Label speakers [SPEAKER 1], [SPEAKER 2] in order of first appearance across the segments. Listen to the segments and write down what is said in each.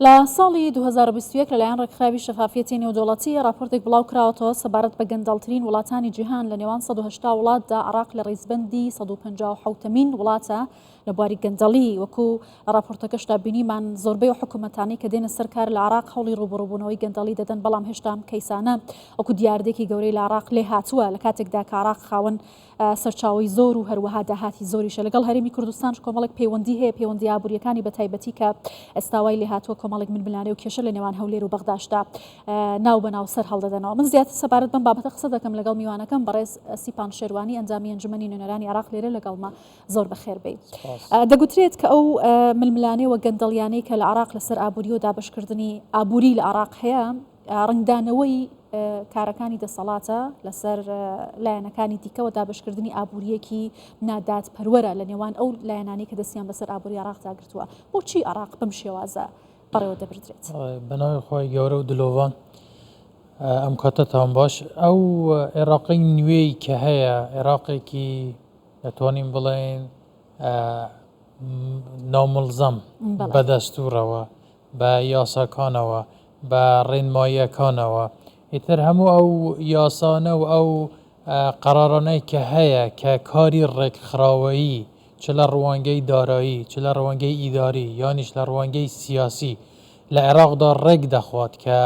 [SPEAKER 1] لە ساڵی 2021 لەلایەن ڕێکخراوی شەفافیەتی نێودەوڵەتی ڕاپۆرتێک بڵاوکراوەتەوە سەبارەت بە گەندەڵترین وڵاتانی جیهان لە نێوان 180 وڵاتدا عێراق لە ڕیزبەندی 157 مین وڵاتە لە بواری گەندەڵی وەکو لە ڕاپۆرتەکەشدا بینیمان زۆربەی ئەو حکوومەتانەی کە دێنە سەر کار لە عێراق هەوڵی ڕووبەڕووبوونەوەی گەندەڵی دەدەن بەڵام هێشتا ئەم کەیسانە وەکو دیاردەیەکی گەورەی لە عێراق لێ هاتووە لە کاتێکدا کە عێراق خاوەن سەرچاوەی زۆر و هەروەها داهاتی زۆریشە لەگەڵ هەرێمی کوردستانش کۆمەڵێک پەیوەندی هەیە پەیوەندی ئابووریەکانی بە تایبەتی کە ئێستا وای لێهاتووە کۆمەڵێک ململانێ و کێشە لە نێوان هەولێر و بەغداشدا ناو بە ناو سەر هەڵدەدەنەوە من زیاتر سەبارەت بەم بابەتە قسە دەکەم لەگەڵ میوانەکەم بەڕێز سیپان شێروانی ئەندامی ئەنجومەنی نوێنەرانی عێراق لێرە لەگەڵمە زۆر بەخێر بێی. دەگوترێت کە ئەو ململانێ و گەندەڵیانەی کە لە عێراق لەسەر ئابووری و دابەشکردنی ئابووری لە عێراق هەیە ڕەنگدانەوەی کارەکانی دەسەڵاتە لەسەر لایەنەکانی دیکەوە دابەشکردنی ئابووریەکی نادادپەروەرە لە نێوان ئەو لایەنانەی کە دەستیان بەسەر ئابووری عێراقدا گرتووە. بۆچی عێراق بەم شێوازە بەڕێوە دەبردرێت؟
[SPEAKER 2] بەناوی خوای گەورە و دلۆڤان ئەم کاتەتان باش. ئەو عێراقی نوێی کە هەیە عێراقێکی دەتوانین بڵێین ناملزەم بە دەستوورەوە بە یاساکانەوە، بە ڕێنماییەکانەوە، ئیتر هەموو ئەو یاسانە و ئەو قەرارانەی کە هەیە کە کاری ڕێکخراوەیی چ لە ڕوانگەی دارایی، چ لە ڕوانگەی ئیداری یانیش لە ڕوانگەی سیاسی لە عێراقدا ڕێک دەخوات کە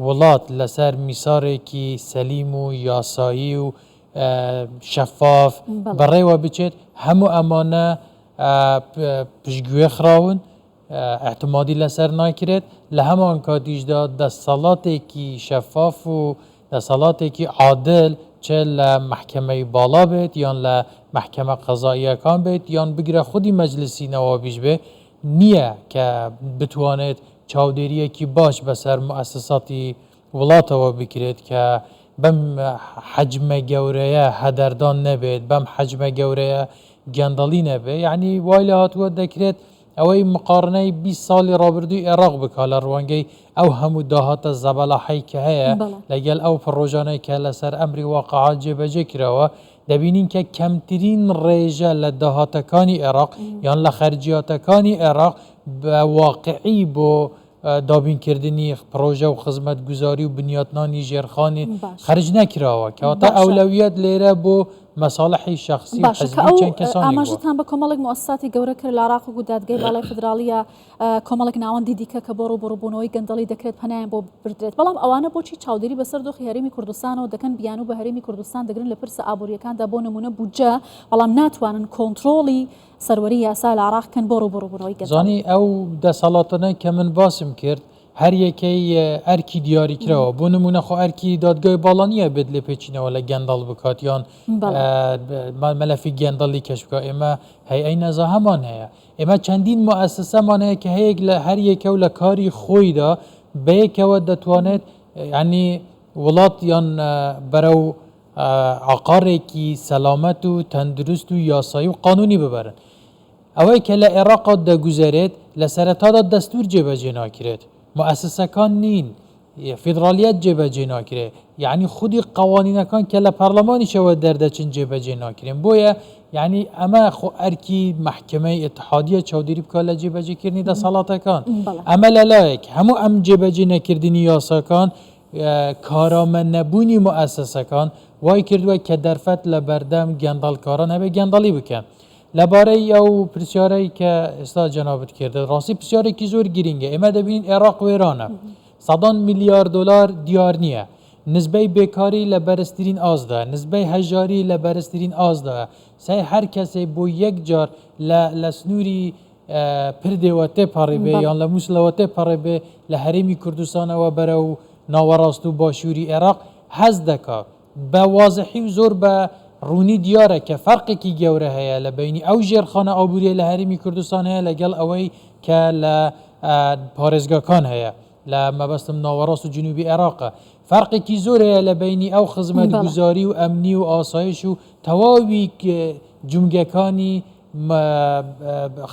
[SPEAKER 2] وڵات لەسەر میسارێکی سەلیم و یاسایی و شەفاف بەڕێوە بچێت، هەموو ئەمانە پشتگوێ خراون. ئیعتمادی لەسەر ناکرێت، لە هەمانکاتیشدا دەسەڵاتێکی شەفاف و دەسەڵاتێکی عادل چ لە مەحکەمەی باڵا بێت یان لە مەحکەمە قەزائیەکان بێت یان بگرە خودی مەجلسی نەوابیش بێ نییە کە بتوانێت چاودێریەکی باش بەسەر موئەسەساتی وڵاتەوە بکرێت کە بەم حەجمە گەورەیە هەدەردان نەبێت، بەم حەجمە گەورەیە گەندەڵی نەبێت، یەعنی وای لێهاتووە دەکرێت ئەوەی مقاڕنەی 20 ساڵی ڕابردووی ئێراق بکا لە ڕوانگەی ئەو هەموو داهاتە زەبەلاحەی کە هەیە لەگەل ئەو پڕۆژانەی کە لەسەر ئەمری واقعا جێبەجێ کراوە دەبینین کە کەمترین ڕێژە لە داهاتەکانی ئێراق یان لە خەرجیاتەکانی ئێراق بە واقعی بۆ دابینکردنی پڕۆژە و خزمەتگوزاری و بنیاتنانی ژێرخانی خەرج نەکراوە، کەواتە ئەولەویەت لێرە بۆ مەساڵحی شەخسی و
[SPEAKER 1] باشە کە
[SPEAKER 2] حزبی
[SPEAKER 1] ئەو
[SPEAKER 2] چەند کەسانێک بووە.
[SPEAKER 1] ئاماژەتان بە کۆمەڵێک موئەسەساتی گەورە کرد لە عێراق وەکو دادگای باڵای فیدراڵی یا کۆمەڵێک ناوەندی دیکە کە بۆ ڕووبەڕووبوونەوەی گەندەڵی دەکرێت پەنایان بۆ بردرێت، بەڵام ئەوانە بۆچی چاودێری بەسەر دۆخی هەرێمی کوردستانەوە دەکەن بیانوو بە هەرێمی کوردستان دەگرن لە پرسە ئابوورییەکاندا بۆ نموونە بودجە، بەڵام ناتوانن کۆنترۆڵی سەروەری یاسا لە عێراق کەن بۆ ڕووبەڕووبوونەوەی گەندەڵی.
[SPEAKER 2] زانی ئەو دەسەڵاتانەی کە من باسم کرد هەر یەکەی ئەرکی دیاریکراوە بۆ نمونە خۆ ئەرکی دادگای باڵا نییە بێت لێپێچینەوە لە گەندەڵ بکات یان مەلەفی گەندەڵی کەش بکات ئێمە هەیئەی نەزاهەمان هەیە ئێمە چەندین موئەسەسەمان هەیە کە هەیەک لە هەر یەکە و لە کاری خۆیدا بەیەکەوە دەتوانێت ینی وڵات یان بەرەو عقارێکی سەلامەت و تەندروست و یاسایی و قانونی ببەرن. ئەوەی کە لە عێراقا دەگوزەرێت لە سەرەتادا دەستور جێبەجێ ناکرێت، موئەسەسەکان نین، فیدراڵیەت جێبەجێ ناکرێت، یەعنی خودی قەوانینەکان کە لە پەرلەمانیشەوە دەردەچن جێبەجێ ناکرێن. بۆیە یەعنی ئەمە خۆ ئەرکی مەحکەمەی ئیتحادیە چاودێری بکات لە جێبەجێکردنی دەسەڵاتەکان. ئەمە لەلایەک، هەموو ئەم جێبەجێ نەکردنی یاساکان کارامە نەبوونی موئەسەسەکان وای کردووە کە دەرفەت لە بەردەم گەندەڵکاران هەبێت گەندەڵی بکەن. لەبارەی ئەو پرسیارەی کە ئێستا جەنابت کردت، ڕاستی پرسیارێکی زۆر گرینگە. ئێمە دەبینین عێراق وێرانە، سەدان ملیار دۆلار دیار نییە، نسبەی بێکاری لە بەرزترین ئاستدایە، نسبەی هەژاری لە بەرزترین ئاستدایە، سەی هەر کەسێک بۆ یەک جار لە لە سنووری پردێوە تێپەڕیبێ یان لە موسڵەوە تێپەڕێبێ لە هەرێمی کوردستانەوە بەرەو ناوەڕاست و باشووری عێراق هەست دەکا بە وازحی و زۆر بە ڕوونی دیارە کە فەرقێکی گەورە هەیە لە بەینی ئەو ژێرخانە ئابووریە لە هەرێمی کوردستان هەیە لەگەڵ ئەوەی کە لە پارێزگاکان هەیە لە مەبەستم ناوەڕاست و جنوبی عێراقە فەرقێکی زۆر هەیە لە بەینی ئەو خزمەتگوزاری و ئەمنی و ئاسایش و تەواوی جومگەکانی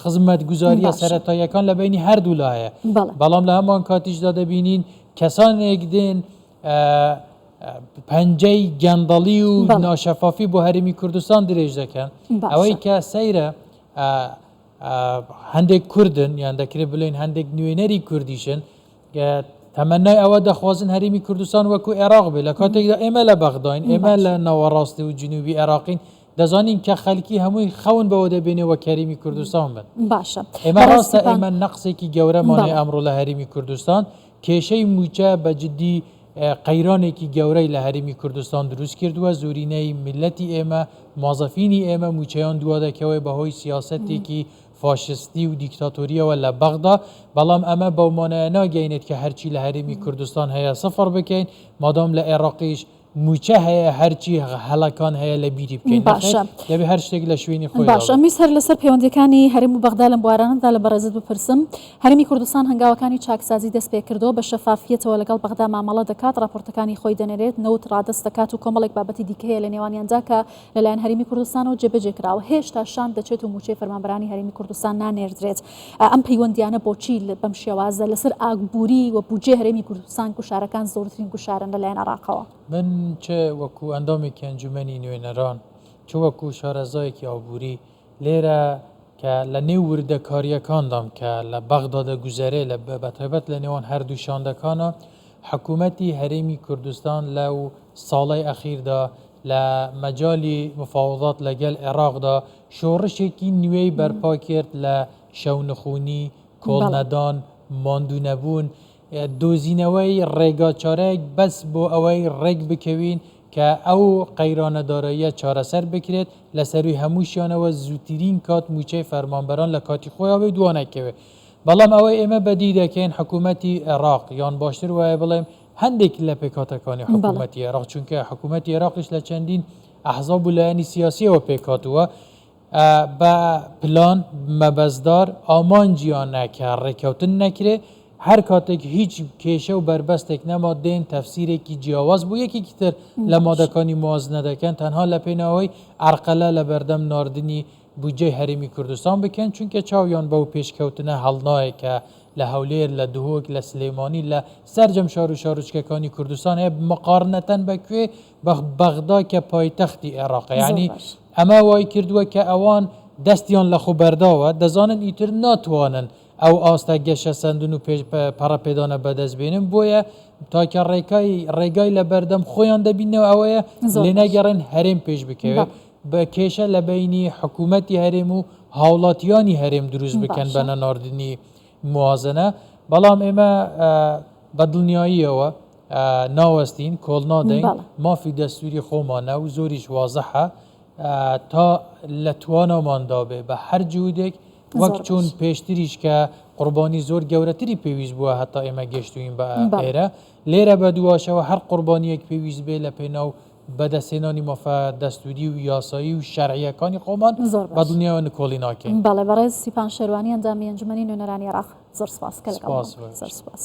[SPEAKER 2] خزمەتگوزاریە سەرەتاییەکان لە بینی هەردوولا هەیە بەڵام لە هەمان کاتیشدا دەبینین کەسانێک دێن پەنجەی گەندەڵی و ناشەفافی بۆ هەرێمی کوردستان درێژ دەکەن ئەوەی کە سەیرە. هەندێک کوردن یان دەکرێت بڵێین هەندێک نوێنەری کوردیشن تەمەنای ئەوە دەخوازن هەرێمی کوردستان وەکو عێراق بێ لە کاتێکدا ئێمە لە بەغداین ئێمە لە ناوەڕاستی و جنوبی عێراقین دەزانین کە خەلکی هەمووی خەون بەوە دەبینێ وەک هەرێمی کوردستان بن
[SPEAKER 1] باشە
[SPEAKER 2] ئێمە ڕاستە ئێمە نەقسێکی گەورەمان هەیە ئەمڕۆ لە هەرێمی کوردستان کێشەی مووچە بە جدی قەیرانێکی گەورەی لە هەرێمی کوردستان دروست کردووە زۆرینەی میللەتی ئێمە مازەفینی ئێمە مووچەیان دوا دەکەوێت بەهۆی سیاسەتێکی فاشستی و دیکتاتۆریەوە لە بەغدا، بەڵام ئەمە بەو مانایە ناگەینێت کە هەرچی لە هەرێمی کوردستان هەیە سفر بکەین، مادام لە عێراقیش مووچە هەیە هەرچی هەڵەکان هەیە لە بیری بکەین، نەخێر
[SPEAKER 1] باشە.
[SPEAKER 2] دەبێ هەر شتێک لە شوێنی خۆیدا
[SPEAKER 1] باشە
[SPEAKER 2] بێت.
[SPEAKER 1] ئەمویست هەر لەسەر پەیوەندیەکانی هەرێم و بەغدا لەم بوارانەدا لە بەڕێزت بپرسم، هەرێمی کوردستان هەنگاوەکانی چاکسازی دەستپێکردەوە، بە شەفافیەتەوە لەگەڵ بەغدا مامەڵە دەکات، ڕاپۆرتەکانی خۆی دەنێرێت، نەوت ڕادەست دەکات و کۆمەڵێک بابەتی دیکە هەیە لە نێوانیاندا کە لەلایەن هەرێمی کوردستانەوە جێبەجێ کراوە، هێشتا شاند دەچێت و مووچەی فەرمانبەرانی هەرێمی کوردستان نانێردرێت. ئەم پەیوەندییانە بۆچی بەم شێوازە لەسەر ئابووری و بودجەی هەرێمی کوردستان گوشارەکان زۆرترین گوشارن لەلایەن عێراقەوە؟
[SPEAKER 2] من چ وەکو ئەندامێکی ئەنجومەنی نوێنەران، چ وەکو شارەزایەکی ئابووری لێرە کە لە نێو وردەکارییەکاندام کە لە بەغدا دەگوزەرێ لە بەتایبەت لە نێوان هەردوو شاندەکانا، حکوومەتی هەرێمی کوردستان لەو ساڵەی ئەخیردا لە مەجالی مفاوضات لەگەل عێراقدا شۆڕشێکی نوێی بەرپا کرد لە شەونخونی، کۆڵنەدان، ماندوونەبوون، دۆزینەوەی ڕێگاچارەیەک بەس بۆ ئەوەی ڕێک بکەوین کە ئەو قەیرانە داراییە چارەسەر بکرێت، لە سەرووی هەمووشیانەوە زووترین کات مووچەی فەرمانبەران لە کاتی خۆیا بێ و دوانەکەوێ. بەڵام ئەوەی ئێمە بەدی دەکەین حکوومەتی عێراق یان باشتر وایە بڵێم هەندێک لە پێکهاتەکانی حکوومەتی عێراق چونکە حکوومەتی عێراقیش لە چەندین ئەحزاب و لایەنی سیاسیەوە پێکهاتووە بە پلان مەبەستدار ئامانجیانە کە ڕێککەوتن نەکرێ هەر کاتێک هیچ کێشە و بەربەستێک نەما دێن تەفسیرێکی جیاواز بۆ یەکێکی تر لە مادەکانی موازنە دەکەن تەنها لە پێناوەی عەرقەلە لە بەردەم ناردنی بودجەی هەرێمی کوردستان بکەن چونکە چاویان بەو پێشکەوتنە هەڵنایە کە لە هەولێر، لە دهۆک، لە سلێمانی، لە سەرجەم شار و شارۆچکەکانی کوردستان هەیە مقارنەتەن بە کوێ؟ بە بەغدا کە پایتەختی عێراقە.
[SPEAKER 1] زۆر
[SPEAKER 2] یانی
[SPEAKER 1] باش.
[SPEAKER 2] ئەمە وای کردووە کە ئەوان دەستیان لە خۆ بەرداوە، دەزانن ئیتر ناتوانن ئەو ئاستە گەشەسەندن و پێش پەڕەپێدانە بەدەست بێنن، بۆیە تاکە ڕێکای ڕێگای لە بەردەم خۆیان دەبیننەوە ئەوەیە
[SPEAKER 1] زۆر
[SPEAKER 2] لێ
[SPEAKER 1] باش.
[SPEAKER 2] نەگەڕێن هەرێم پێش بکەوێ.
[SPEAKER 1] بەڵێ.
[SPEAKER 2] بە کێشە لە بەینی حکوومەتی هەرێم و هاوڵاتیانی هەرێم دروست بکەن بە
[SPEAKER 1] باشە.
[SPEAKER 2] نەناردنی موازنە، بەڵام ئێمە بە دڵنیاییەوە ناوەستین، کۆڵ نادەین،
[SPEAKER 1] بەڵێ.
[SPEAKER 2] مافی دەستووری خۆمانە و زۆریش وازحە تا لە تواناماندا بێ بە هەر جهودێک وەک
[SPEAKER 1] زۆر
[SPEAKER 2] چۆن
[SPEAKER 1] باش.
[SPEAKER 2] پێشتریش کە قوربانی زۆر گەورەتری پێویست بووە هەتا ئێمە گەشتووین بە
[SPEAKER 1] بەڵێ.
[SPEAKER 2] ئێرە، لێرە بەدواشەوە هەر قوربانییەک پێویست بێ لە پێناو بەدەستهێنانی مافە دەستووری و یاسایی و شەرعییەکانی خۆمان
[SPEAKER 1] زۆر
[SPEAKER 2] بە
[SPEAKER 1] باش.
[SPEAKER 2] دڵنیایەوە نکۆڵی ناکەین.
[SPEAKER 1] بەڵێ بەڕێز سیپان شێروانی ئەندامی ئەنجومەنی نوێنەرانی عێراق زۆر سپاس کە لەگەڵمان
[SPEAKER 2] سپاس
[SPEAKER 1] بووی.
[SPEAKER 2] بۆ
[SPEAKER 1] زۆر سپاس.